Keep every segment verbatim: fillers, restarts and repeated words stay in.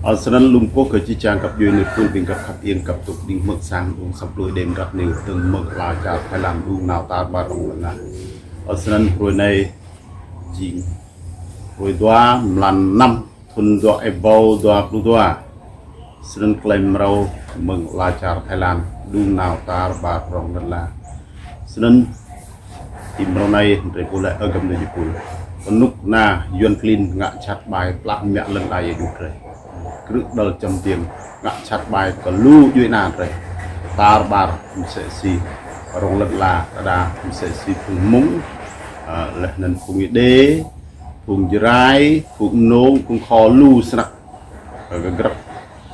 Ơ, snăn lŏ kkuh kơ jih jang găp djuê nui phung ƀĭng găp khăp iêng găp dôk đing hmư̆ sang ung săp lui đêm răk nui tơ̆ng mơ̆ng ala čar Thái Lan đung nao tar ƀar rŏng lăn ala. Ơ, snăn hruê anei jing hruê dua mlan năm thŭn dua êbâo dua pluh dua. Snăn klei mrâo mơ̆ng ala čar Thái Lan đung nao tar ƀar rŏng lăn ala. Snăn ti mrâo anei drei pô lĕ ơ găp djuê jih pul. Knŭk kna Yuăn klin ngă jhat ƀai plah mă lăn ala êa juh drei. Krư̆ đăl čăm tiêng ngă jhat ƀai kơ lu djuê ana drei. Tar ƀar msĕ si rŏng lăn ala, đa msĕ si phung Mông, ơ, leh anăn phung Êđê, phung Jrai, phung Mnông, phung Kho lu snăk. Ơ, kơ grăp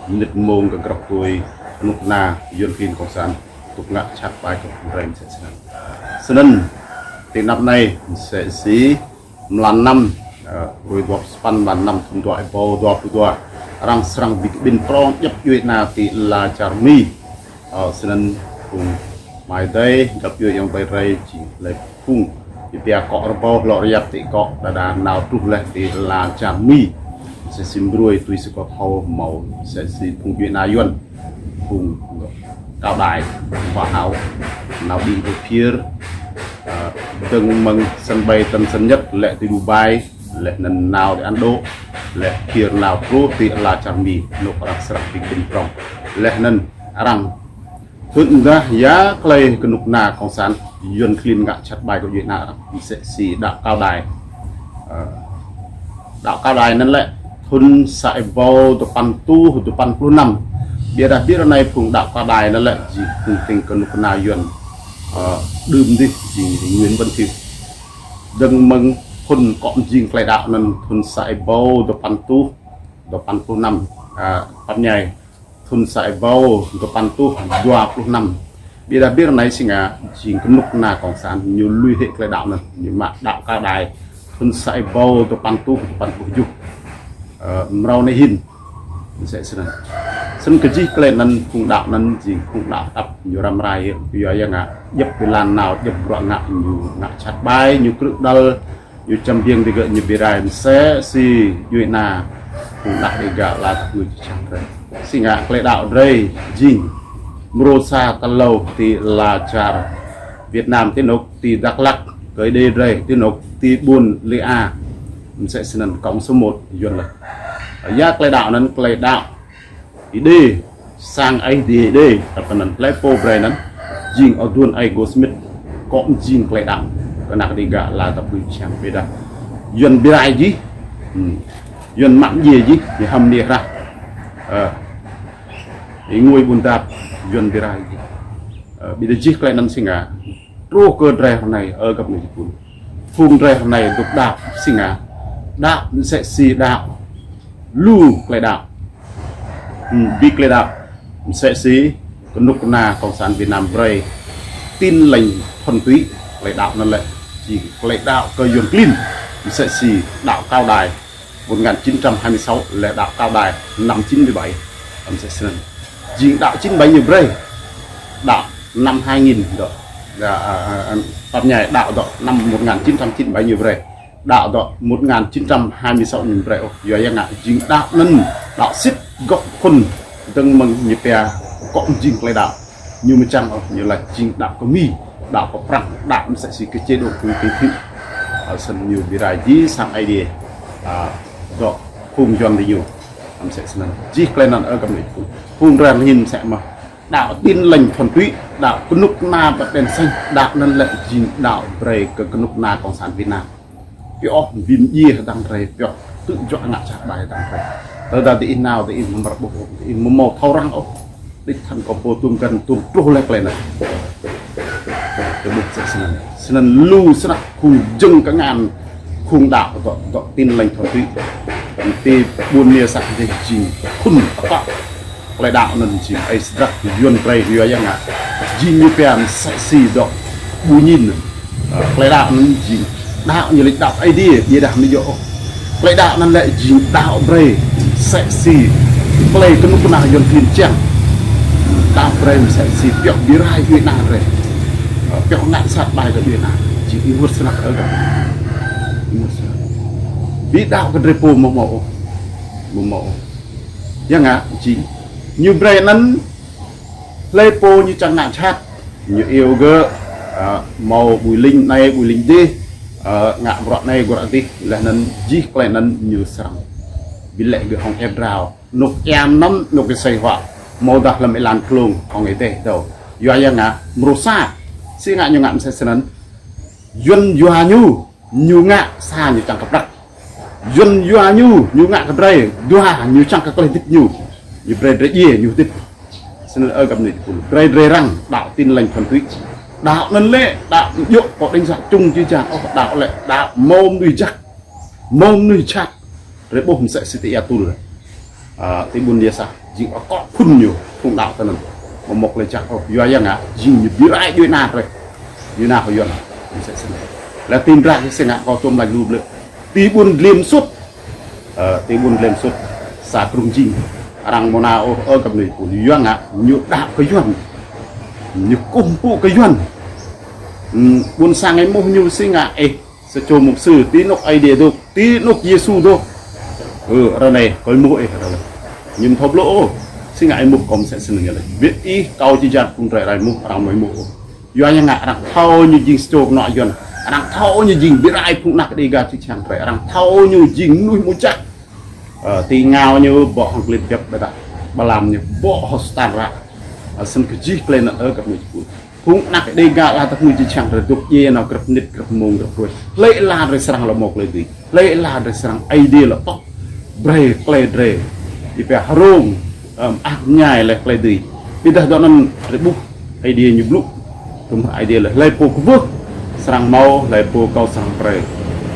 mnĭt mông, kơ grăp tui knŭk kna Yuăn klin cộng sản dôk ngă jhat ƀai kơ phung drei msĕ snăn. Snăn ti anăp anei msĕ si mlan năm, ơ, hruê dua pluh sa păn mlan năm thŭn dua êbâo dua pluh dua. Arăng srăng bi kƀĭn prŏng djăp djuê ana ti ala čar Mi. Ơ, snăn phung amai adei, găp djuê ayŏng adei drei jing leh phung bi pia kŏ rơbâo hlŏ rơyap ti kŏ đa đa nao truh leh ti ala čar Mi. Msĕ si mbruê tui si kâo thâo mâo msĕ si phung djuê ana Yuăn, phung Cao Đài, Hoa Hảo, nao đĭ ti phiêr, ơ, dơ̆ng mơ̆ng sân bay Tân Sơn Nhất lĕ ti Dubai, leh anăn nao ti Ấn Độ, leh phiêr nao truh ti ala čar Mi, anôk arăng srăng bi kƀĭn prŏng. Leh anăn arăng hưn dah ya klei knŭk kna cộng sản Yuăn klin ngă jhat ƀai kơ djuê ana arăng msĕ si đăo Cao Đài. Ơ, đăo Cao Đài anăn lĕ thŭn sa êbâo dua păn êtuh dua păn pluh năm. Ƀiădah ƀiădah anei phung đăo Cao Đài anăn lĕ jing phung tĭng knŭk kna Yuăn, ơ, đưm dih jing Nguyễn Văn Thiệu. Dơ̆ng mơ̆ng phŭn kŏ mjing klei đăo anăn thŭn sa êbâo dua păn êtuh dua păn pluh năm, ơ, pap ñai thŭn sa êbâo dua păn êtuh dua pluh năm. Ƀiădah ƀiădah anei si ngă jing knŭk kna cộng sản ñu lui hĕ klei đăo anăn, ñu mă đăo Cao Đài thŭn sa êbâo dua păn êtuh dua păn pluh kjuh. Ơ, mrâo anei hĭn msĕ snăn. Snăn kơ jih klei anăn phung đăo anăn jing phung đăo tăp ñu răm rai, yua ya ngă djăp êlan nao djăp bruă ngă ñu ngă jhat ƀai, ñu krư̆ đăl, ñu čăm biêng digơ̆ ñu bi rai msĕ si djuê ana phung đăo Dega ala tăp ngư čih čang drei. Si ngă klei đăo drei jing mrô sa tal êlâo ti ala čar Việt Nam ti anôk ti Dak Lak, kơ Êđê drei ti anôk ti ƀuôn Lê A. Msĕ snăn cộng số một Yuăn leh. Ya klei đăo anăn klei đăo Êđê, sang Aê Diê Êđê, tăp anăn klei pô brei anăn jing aduôn Aê Gô Smith, kŏ mjing klei đăo kơ anak Dega ala tăp ngư čih čang ƀiădah Yuăn bi rai jih, hmm, Yuăn mă mdjiê jih, ñu hăm niê hrah. Ơ, êngui ƀuôn dap, Yuăn bi rai jih. Ơ, ƀiădah jih klei anăn si ngă truh kơ drei hră anei, ơ găp djuê jih pul. Phung drei hră anei dôk đăo si ngă, đăo msĕ si đăo lu klei đăo. Hmm, bi klei đăo msĕ si knŭk kna cộng sản Việt Nam brei Tin Lành Thuần Túy, klei đăo anăn lĕ jing klei đăo kơ Yuăn klin msĕ si đăo Cao Đài một ngàn chín trăm hai mươi sáu, leh đăo Cao Đài năm chín mươi bảy. Msĕ snăn. Jing đăo chín bảy ñu brei. Đăo năm hai nghìn dŏ. Đa, a, a, a, pap ñai đăo dŏ năm một ngàn chín trăm chín mươi bảy ñu brei. Đăo dŏ một ngàn chín trăm hai mươi sáu ñu brei ôh. Yua ya ngă jing đăo anăn, đăo sĭt gŏ phŭn dơ̆ng mơ̆ng ñu pia kŏ mjing klei đăo. Ñu mčang ôh, ñu lač jing đăo kơ Mi, đăo kơ Prăng, đăo msĕ si kơ chế độ Nguyễn Văn Thiệu. Ơ, snăn ñu bi rai jih sang Aê Diê, a, dŏ phung Yuăn diñu. Msĕ snăn. Jih klei anăn ơ găp djuê jih pul. Phung drei hĭn msĕ mơh. Đăo Tin Lành Thuần Túy, đăo knŭk kna bật đèn xanh, đăo anăn lĕ jing đăo brei kơ knŭk kna cộng sản Việt Nam. Pioh bi mdjiê hdơ̆ng drei, pioh tŭ juă ngă jhat ƀai hdơ̆ng drei. Tơdah diih nao, diih amâo mrâo ƀuh ôh, diih amâo mâo thâo răng ôh. Đĭ than kâo pô tuôm găn tuôm truh leh klei anăn. Tơ ƀuh msĕ snăn. Snăn lu snăk phung jơ̆ng kngan, phung đăo dŏ, dŏ Tin Lành Thuần Túy. Ti ƀuôn Mia Săk dih jing phŭn akŏ. Klei đăo anăn jing ai sdrak Yuăn brei yua ya ngă. Jing ñu pia msĕ si dŏ ƀu ñin. Ơ, klei đăo anăn jing đăo ñu lač đăo Aê Diê, ƀiădah amâo djŏ ôh. Klei đăo anăn lĕ jing đăo brei msĕ si klei knŭk kna Yuăn klin čiăng. Đăo brei msĕ si pioh bi rai djuê ana drei. Ơ, pioh ngă jhat ƀai kơ djuê ana. Jing ênguôt snăk ơ găp. Ênguôt snăk. Bi đăo kơ drei pô amâo mâo ôh. Amâo mâo ôh. Ya ngă, jing. Ñu brei anăn, hlei pô ñu čiăng ngă jhat, ñu iêu gơ̆, ơ, mâo ƀui lĭng anei, ƀui lĭng dih, ơ, ngă bruă anei, bruă dih, leh anăn jih klei anăn ñu srăng bi lĕ gơ̆ hŏng êa drao. Anôk êa mnăm, anôk êsei huă, amâodah hlăm êlan klông hŏng êdeh dâo. Yua ya ngă, mrô sa, si ngă ñu ngă msĕ snăn. Yuăn yua ñu, ñu ngă sa ñu čiăng kơ prăk. Yuăn yua ñu, ñu ngă kơ drei, dua ñu čiăng kơ klei hdĭp ñu. Ñu brei drei djiê, ñu hdĭp. Snăn ơ găp ni pul. Brei drei răng, đăo Tin Lành thuần túy. Đăo anăn lĕ, đăo djŏ kơ đánh giá chung jih jang, ôh, đăo lĕ, đăo mâo mnuih jăk, mâo mnuih jhat. Drei ƀuh msĕ si ti êa tŭl. Ơ, ti ƀuôn Liê Sah, jing akŏ phŭn ñu, phung đăo tinăn. Amâo mâo klei jăk ôh, yua ya ngă, jing ñu bi rai djuê ana drei. Djuê ana kơ Yuăn, msĕ snăn. Leh ti mdră si ngă kâo tuôm lač lu blư̆. Ti ƀuôn Dliê Msŭt. Ơ, ti ƀuôn Dliê Msŭt. Sa krŭng jing. Arăng mâo nao ôh, ơ găp ni pul. Yua ngă, ñu đăo kơ Yuăn. Ñu kkuh mpŭ kơ Yuăn. Hmm, ƀuôn sang êmuh ñu si ngă, ê, sa čô mục sư, ti anôk Aê Diê dôk, ti anôk Yêsu dôk. Ơ, ară anei, kâo êmuh ih ară anei. Ñu amâo thâo blŭ ôh, si ngă êmuh kâo msĕ snăn ñu lač. Bi ih kâo jih jang phung drei arăng êmuh, arăng amâo êmuh ôh. Yua ya ngă arăng thâo ñu jing sa čô knuă Yuăn. Arăng thâo ñu jing bi rai phung anak Đêga jih jang drei. Arăng thâo ñu jing mnuih mjăk. Ơ, ti êngao ñu bŏ hŏng klei biăp ƀiădah ƀalam ñu bŏ hŏng stan ră. Ơ, snăn kơ jih klei anăn ơ găp ni pul. Phung anak Đêga leh tăp ñu jih jang drei dôk djiê nao grăp mnĭt, grăp mmông, grăp hruê. Hlei êla drei srăng lŏ mâo klei dưi. Hlei êla drei srăng Aê Diê lŏ pŏk brei klei drei. Ih pia hrông, ơ, mơak mñai leh klei dưi. Ƀiădah dŏ anăn drei ƀuh Aê Diê ñu blŭ. Tŭm Aê Diê leh hlei pô kwưh srăng mâo, hlei pô akâo srăng brei.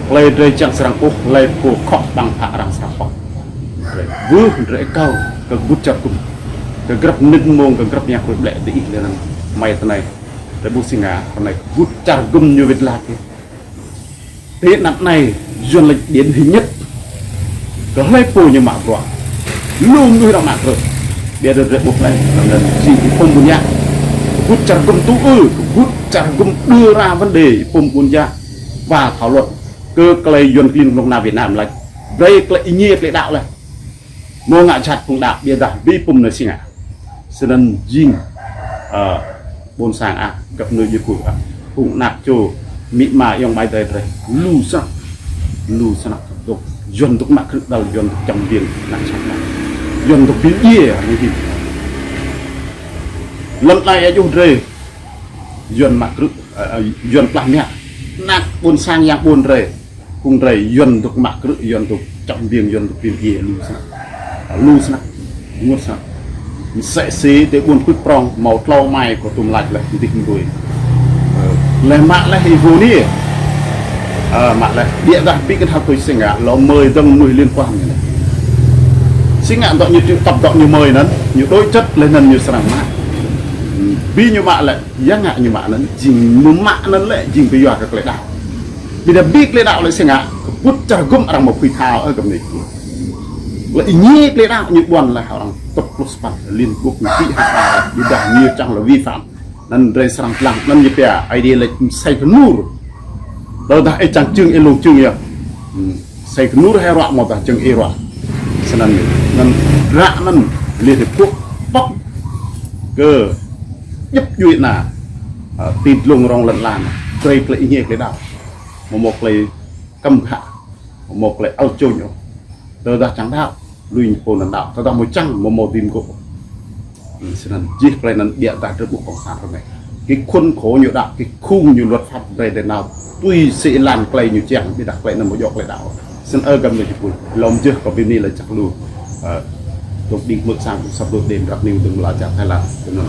Klei drei čiăng srăng ƀuh, hlei pô khŏ ƀăng bhă arăng srăng pŏk. Drei kwưh, drei akâo, kơ kbŭt čar gŭm. Kơ grăp mnĭt mmông, kơ grăp yang hruê ƀlĕ diih leh anăn hmei tinei. Drei ƀuh si ngă, ară anei kbŭt čar gŭm ñu wĭt lač. Ti anăp anei, Yuăn lač điển hình nhất. Kơ hlei pô ñu mă bruă. Lu mnuih arăng mă krư̆. Ƀiădah drei ƀuh leh, anăn jing Y-Pum Ƀuôn Yă. Kbŭt čar gŭm tŭ ư, kbŭt čar gŭm đưa ra vấn đề Y-Pum Ƀuôn Yă. Và thảo luận kơ klei Yuăn klin knŏng nao Việt Nam lač. Brei klei êngiê klei đăo leh. Mâo ngă jhat phung đăo ƀiădah bi Y-Pum anei si ngă. Snăn jing, ơ, ƀuôn sang ah, găp ni jih pul ah. Phung anak čô, amĭ ama ayŏng amai adei drei. Lu snăk. Lu snăk dôk. Yuăn dôk mă krư̆ đăl, Yuăn dôk čăm biêng, anak jhat anăn. Yuăn dôk bi mdjiê, anei hĭn. Lăn ala êa juh drei. Yuăn mă krư̆, ơ, ơ, Yuăn plah mă. Anak ƀuôn sang yang ƀuôn drei. Phung drei Yuăn dôk mă krư̆, Yuăn dôk čăm biêng, Yuăn dôk bi mdjiê, lu snăk. Lu snăk. Ênguôt snăk. Msĕ si ti ƀuôn Pưk Prŏng, mâo tlâo amai kâo tuôm lač leh, dih mdui. Ơ, leh mă leh Y-Vô Niê. Ơ, mă leh, ƀiădah bi knhal tuč si ngă, lŏ mơi dơ̆ng mnuih liên quan ñu leh. Si ngă dŏ ñu triệu tập dŏ ñu mơi anăn, ñu đối chất leh anăn ñu srăng mă. Bi ñu mă leh, ya ngă ñu mă anăn, jing ñu mă anăn lĕ, jing kyua kơ klei đăo. Ƀiădah bi klei đăo lĕ si ngă, kbŭt čar gŭm arăng mâo phưi thâo, ơ, găp ni. Leh êngiê klei đăo ñu ƀuăn leh arăng tŭk pluh sa păn, Liên Hợp Quốc ñu bi hă, ƀiădah ñu čiăng leh vi phạm. Anăn drei srăng dlăng, anăn ñu pia, Aê Diê lač msĕ knur. Tơdah ih čiăng čưng, ih lông čưng yơh. Hmm. Msĕ knur hĕ ruă amâodah jơ̆ng ih ruă. Snăn ñu. Anăn hdră anăn Liên Hợp Quốc pŏk kơ djăp djuê ana, ơ, ti dlông rŏng lăn ala. Brei klei êngiê klei đăo. Amâo mâo klei kăm ghă. Amâo mâo klei ăl čôñ ôh. Tơdah čiăng đăo, lui ñu pô anăn đăo. Tơdah amâo čiăng, amâo mâo dưi mgô̆. Hmm, snăn jih klei anăn ƀiădah drei ƀuh cộng sản ară anei. Kơ khuôn khổ ñu đăo, kơ khung ñu luật pháp drei, drei nao tui si êlan klei ñu čiăng, ƀiădah klei anăn amâo djŏ klei đăo. Snăn ơ găp ni jih pul. Lŏ mjưh kâo bi mni lač jăk lu. Ơ, dôk đĭng hmư̆ sang asăp dôk đêm rap niu dơ̆ng mla čar Thái Lan. Snăn.